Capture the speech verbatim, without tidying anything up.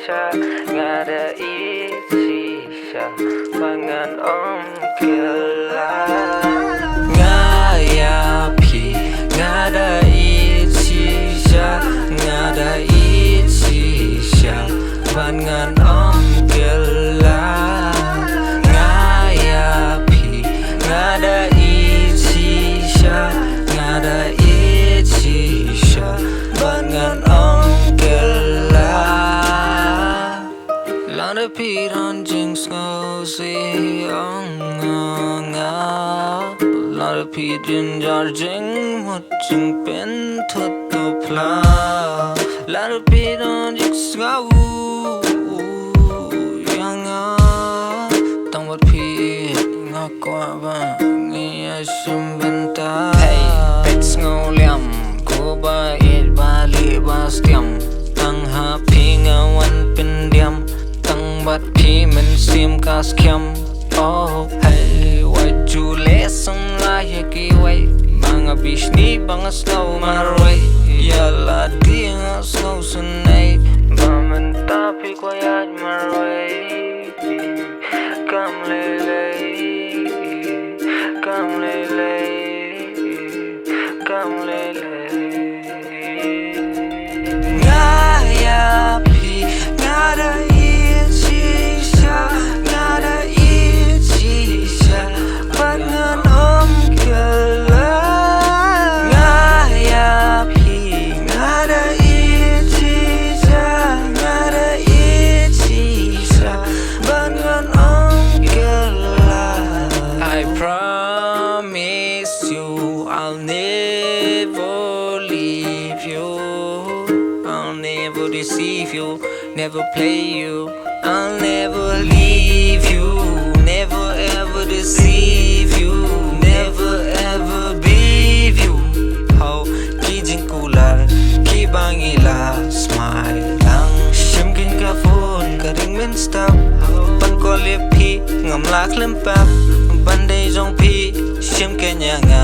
Nga da ïeit shisha ba ngan ym kylla. Nga ïa phi nga da ïeit shisha, nga da ïeit shisha ba ngan ym kylla. Nga ïa phi nga da ïeit shisha, nga da ïeit shisha ba ngan ym kylla. Lada phi don jingsngewsih ong nga, lada phi don jar jingmut jingpynthut to phla, lada phi don jingsngew ïa nga, tang wat phi nga kwah ba ngi ïa shim bynta. Hey, peit sngewliam, ko ba ïeit ba lieh ba stiam, tang ha phi nga wan pyndiam, tang bad phi mynsiem ka skhem. Oh hey, wat ju leh samla ïa kiwei, ma nga bishni ba nga sngew marwei. Ïa lade nga sngew synei ba mynta phi kwah ïaid marwei. Kam lei lei, kam lei lei, kam lei lei. Nga ïa phi nga da ïeit shisha, nga da ïeit shisha ba ngan ym kylla. Nga ïa phi nga da ïeit shisha, nga da ïeit shisha ba ngan ym kylla. I promise you I'll never leave you, I'll never deceive you, never play you. I'll never leave you, never ever deceive you, never ever leave you. Hau ki jingkular kiba ngi la smai lang. Shim kein ka phone ka ring mynstep, ban call ïa phi ngam lah khlem pep. Ban dei jong phi shim kein ïa nga,